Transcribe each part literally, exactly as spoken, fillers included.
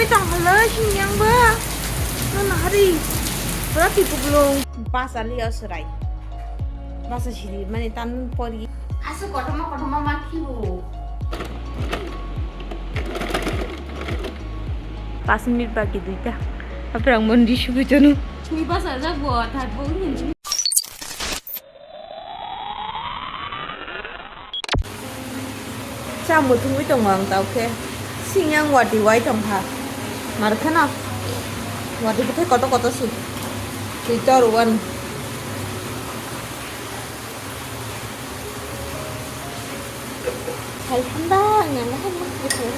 Tong halai sing yang ba. Nana hari. Pura tipu belum. Basa liya serai. Basa siri mani tan pori. Asa kotorma kotorma ma khibu. Pas minute bagi duita. Apa yang mandi subuh janu? Ni basa aja gua thar bau ni. Cha muthungwi tongo ang tao khe. Sing yang wati wai tong kha. Mar kheno. Wati bwthai koto koto si. Twi tor wan. Hai handa nang hai mak bwthai.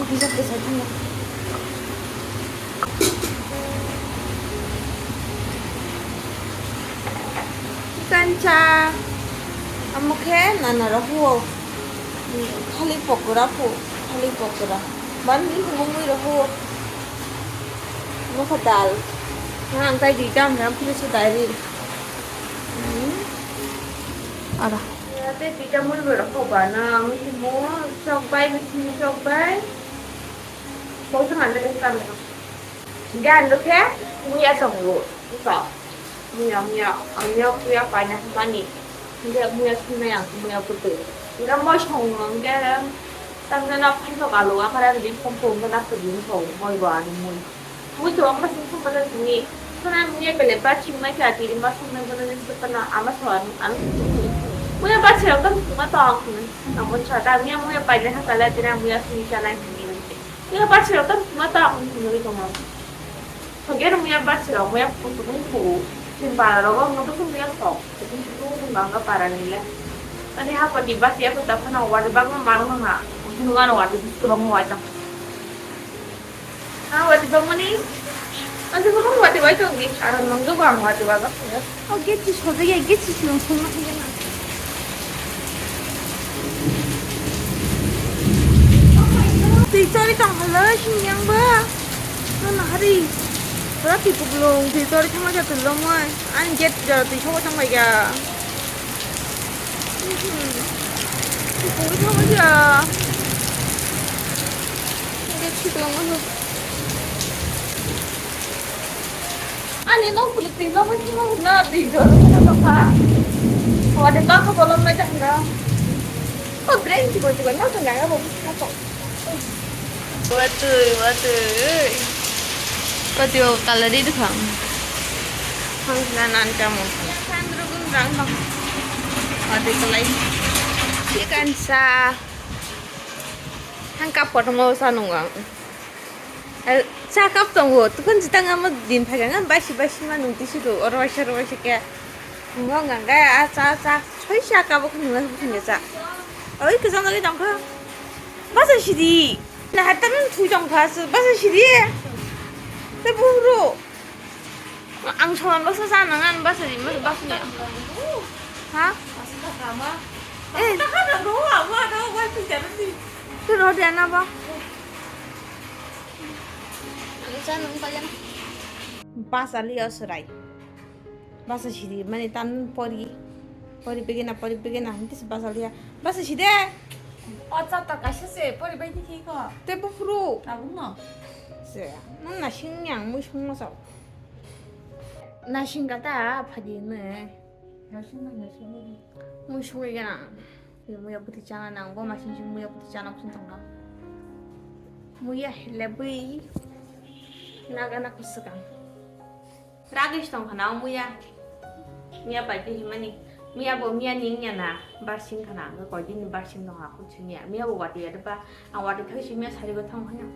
Bijak bwsai thangna. Kancha. Amo khe nana rok huo. Khali pokora pho. Khali pokora. Ban ni hwnwi rok huo. Amo khe dal. Nang tai di dam ram phili se dai ri. Hmm. Ara. Ya te di dam mul rok huo ba na. Amo khe mo chok bai, mo chok bai. Bo thang ande kam. Gan do khe muya tongo. Ko. Muya, muya, ang muya, muya paina mani. Muya, muya sunai ang muya kutu. Ga mo song ang ga. Tam na na phan to kalo akara di pom pom na to di pom moi ba ni moi. Moi to ang ba sing sing ba ni. Sana muya bele ba ching mai ka di ma sung na ba ni to na ama so an an. Muya ba chira kan ma to ang. Ang mo cha ta muya, muya paina ha kala di na muya sung cha na ni. Muya bachirok tamo tongma tamo hinwi tongo. Hwnkhe muya bachirok muya kutung kutung. Chini para rogo muya kutung muya sok. Kutung kutung kutung bangga para nile. Ani hapati basi aku tapana wadi bangma maro na. Kutung ano wadi bistu bangma wadi. Ha wadi bangmani. Ani kutung wadi wadi tongi. Aro nunggu bang wadi wadi. O gate si sojak ya, gate si swnam swnam khe na. Twi chori tong halai sini yang ba. Nana hari. Pura twi kuplung, twi chori thangma ja twi lomoi. Ani gate jora twi sobo tong bai ga. Twi kuplung thangma ja. Gate si tong. Ani nok bwlwi twi bagwi thangma hwnna twi jora thangma tongkha. Wade bangkha bolong nai thangna. O brain chikon chikon no thangna abo bwskango. Watwi watwi. Watwi o kalari dukha. Hangna nan chamo. Sandro gun rang bang. Watwi kalai. Chikan sa. Hang kap kotorma sa nungang. Eh, cha cup tongo, tukun jitang amo din phaikha, ngan baisi baisi ma nung tisi do, oro waisa, oro waisa khe. Nungo hwnka khe, ah, cha, cha, soi cha cup o khe nungo buphang cha. Oi, kwchang jagwi tongkha. Basa sidi. Na hatam thui tongkha, basa sidi. Te buhru. Ang soman basa cha nang, ang basa di, basa di. Ha? Eh. Te rodi ana ba. Basa liya serai. Basa sidi mani tan pori. Pori begena, pori begena, hinti se basa liya. Basa sidi. O chapter kaisa se pori bai dikhi ko. Te buphuru. Tabuk no. Se, nang nasing yang mui sung masao. Nasing kata phadi ne. Nasing nang nasing. Mui sungwi gana. Muya bwtwi chana nang, bo masing sing muya bwtwi chana kusung tongkha. Muya hele bwi naga na kwswkang. Ragwi se tongkha na o muya. Miya bai twi himani. Miya bo miya ni wngya na barsing khana, ang koi din ni barsing tongkha khuk sing ya. Miya bo watwi ya de ba, ang watwi thai sing miya sari go thang hanya.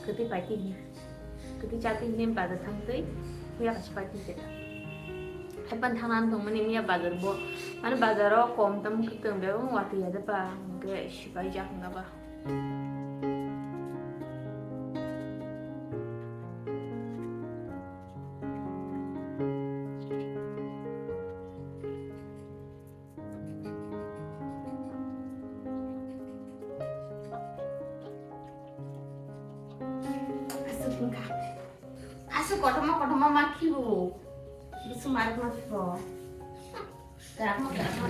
Kwtwi pai twi hini. Kwtwi cha twi hini bazar thang twi. Muya kaisa pai twi jeta. Hai pan thang nan tong mani miya bazar bo. Mane bazar o kom tam kwtwng be wng watwi ya de ba. Ang khe sipai jak na ba. Aswk wngkha. Aswk kotorma kotorma ma khibu. Bwswk marwk ma khibo. Kwrak ma kwrak ma.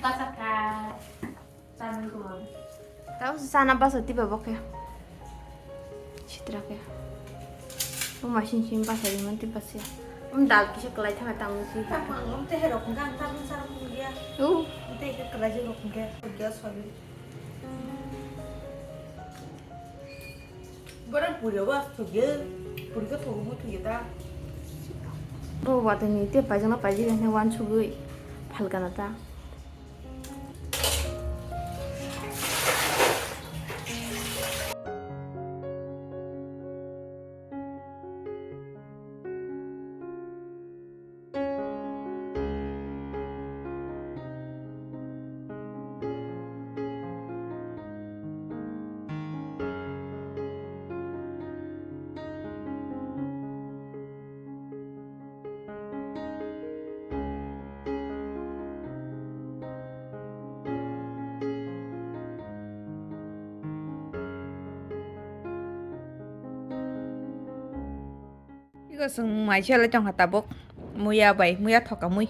Kachak kha. Chanwi kuman. Tao sana basa tiba bo khe. Sitra khe. Bo machine simi basa rimani tiba siya. Um dal kisa kwlai thangwi tangwi si. Ang te herok hwnkhe ang tabuk sarok hwnkhe. Uh. Ang te khe kwlai jagao hwnkhe. Hwnkhe sorry. Borok puri o ba thugya, puri khe thugo bo thugya ta. Bo watwi ni te paijak na paijak khe wansugwi phalka na ta. Iko chwng mai chalai tongkha tabuk. Muya bai, muya thoka mui.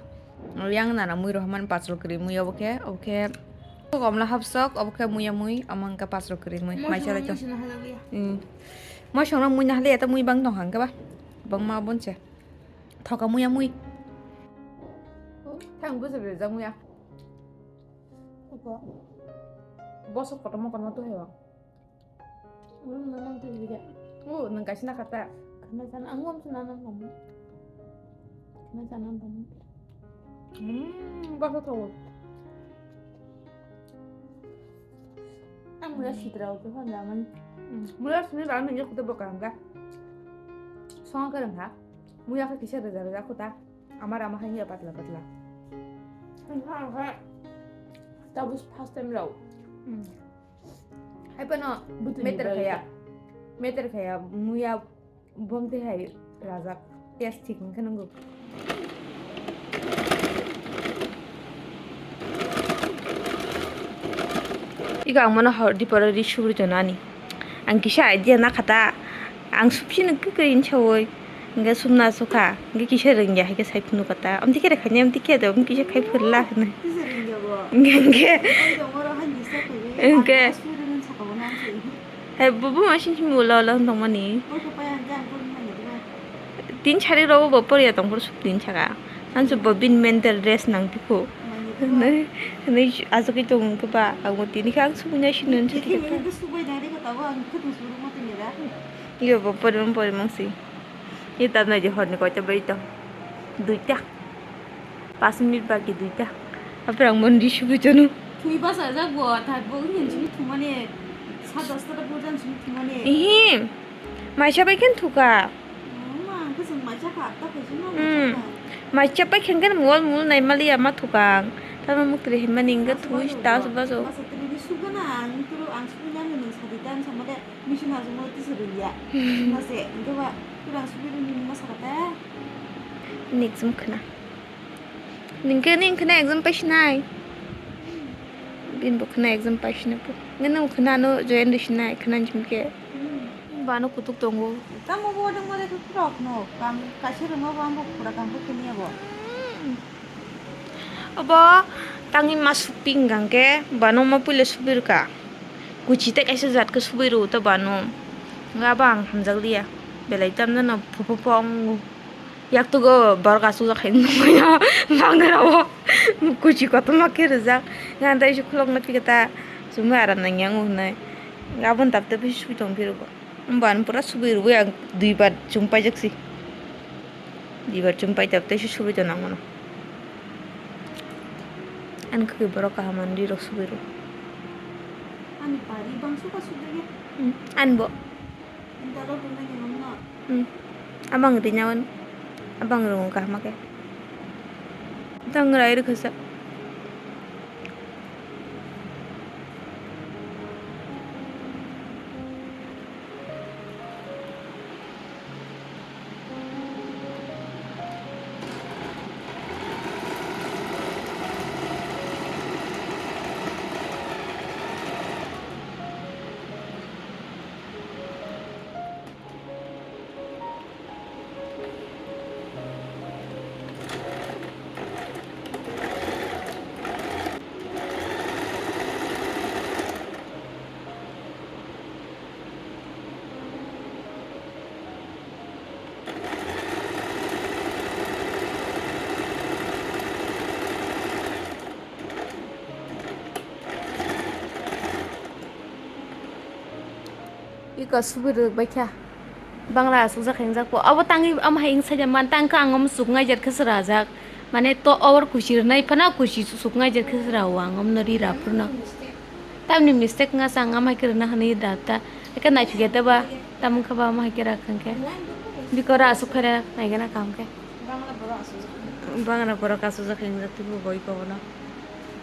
Yang nana mui rohormani pachal kwrwi mui obo khe, obo khe. Komla hapsok, obo khe muya mui, omo hwnkhe pachal kwrwi mui. Mai chalai tong. Hmm. Mosong no mui nahaliya ta mui bang tongkha hwnkhe ba. Bangma bonse. Thoka muya mui. Thang bwswk rijak muya. Bosok kotorma kotorma tuhaio. Nwng nang twi bida. O, nwng kaisa na kata. Khna sana, ang wam sana nang tong. Khna sana nang tong. Hmm, bosok thawo. Ang muya sitra o tuhan jaman. Hmm, muya sini ran nang kutu bokang ga. Song karang ha. Muya ka kisa reza reza kuta. Amar ama hai ya patla patla. Ang ha, ang ha. Tabuk first time rao. Hmm. Hai pano butu meter ni khaya. Meter khaya muya bom te hai rajak. Test thik hwnkhe nungo. Iko ang mano hor dipora ri subri tonani. Ang kisa idea na khata. Ang subsino kwkwi hinwi sawi. Hingke sumna sukha, hingke kisa rwngya, hingke sai phunukha ta. Amtwi khe rwkhaini, amtwi khe de, amtwi kisa khai phwrwla hwnwi. Kisa rwngya bo. Hingke, hingke. Ai, tongoro han disturb khaidi. Hingke. Ang suri rwng saka bo nang se. Hai, bo, bo ma sing sing ulo ulo wng tongmani. Bo khe pai ang jang phone nang ya diba. Tin sari rogo bo porya tong phuru suk tin saka. Ang se bo bin mental rest nang phikhu. Nang ya diba. Hwnwi, hwnwi asugwi tong wngkhe ba, ang bo tini khe ang subui nai sino hwnwi. Tini khe subai nai rikha tabuk ang khe tong suru ma tong ya da. Iyo bo porimang porimang si. Ye tabnai di horni koita bai to. Duita. Pas minute baki duita. Apre ang mon di subu janu. Thui basa jak bo, thar bo ngen sini thumani. Sa dosta ta bo jan sini thumani. Ihi. Maisa bai khen thuka. Mama, ang khe chwng maisa kha, ta khaisa ma. Hmm. Maisa bai khen khen mol mol nai mali ama thuka ang. Tamo mukri himani inga thui ta suba so. Basa tini di suga na, ang turu ang subu nang nang sadi dan sama de. Mission hajung mo tisa rwya. Mase, hingke ba, kurang subi rwni ma sakha ta? Next wng khna. Ningke ning khna exam paisinai. Bin bo khna exam paisina po. Nge nung khna no join rwsinai khna jimke. Bano kutuk tongo. Tamo bo dong mare kutuk no. Kam kaise rwma bo ambo kura kam khe niya bo. Obo tangwi ma suping hwnkhe bano ma puila subirwkha. Kuchi tei kaisa jat khe subui rwo ta bano. Nga ba ang hamjak liya. Belai tamjano phu phu pho wngo. Yaktugo borok aswk jak hai nukmaya. Bangra o kuchi kotorma khe rijak. Nga tei se khulokno phikhe ta chumui aram nangya wngo hinwi. Aboni tabuk tei bishi sui tong phiro bo. Wngbo ani pura subui rwui ang duibar chumpai jak si. Dibar chum paitap tei se subui tong nang mano. Ani khwlai borok kaham ani rirok subui rw. Ani pari bangso ka subui ya. Hmm, ani bo. Dalo tongnai ni mangno. Hmm. Abang rina wan. Abang rung kaham ke. Tang rai rw khasa. Iko subui rwk bai kha. Bangla aswk jak hingjak po. Abo tangwi am hai wngsa ja man tang kha ang omo suk ngai jer khe sra jak. Mane to or kuchi rwnai phano kuchi suk ngai jer khe sra o ang omo no ri ra phuru no. Tamni mistake wngsa ang am hai khe rwna hwnwi da ta. Eke nai phikya da ba. Tam wngkha ba am hai khe ra khang khe. Biko ra aswk khaira nai gana kam khe. Bangla borok aswk jak hingjak tubu boi ko no.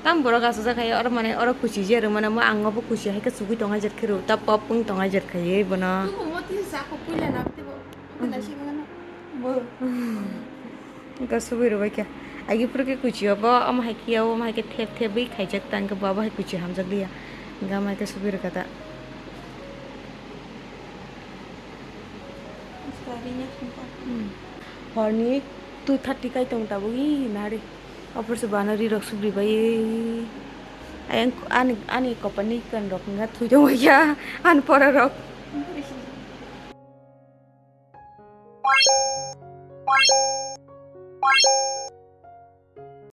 Tam borok aswk jak hai oro mane oro kuchi je rwmana mo ang obo kuchi hai khe sugui tonga jer khe ru ta pop wng tonga jer khai bono. Tubu mo tin sa ko puila na tebo. Kena si mana. Bo. Wngkha subui rwbai khe. Agi phuru khe kuchi obo omo hai khe omo hai khe thep thep bai khaijak ta wngkhe bo abo hai kuchi hamjak liya. Wngkha omo hai khe subui rwkha ta. Horni two thirty kai tong tabuk i nari. Opor se bana ri rok subri bai. Ayang ani ani kopani kan rok nga thui tong ya an pora rok.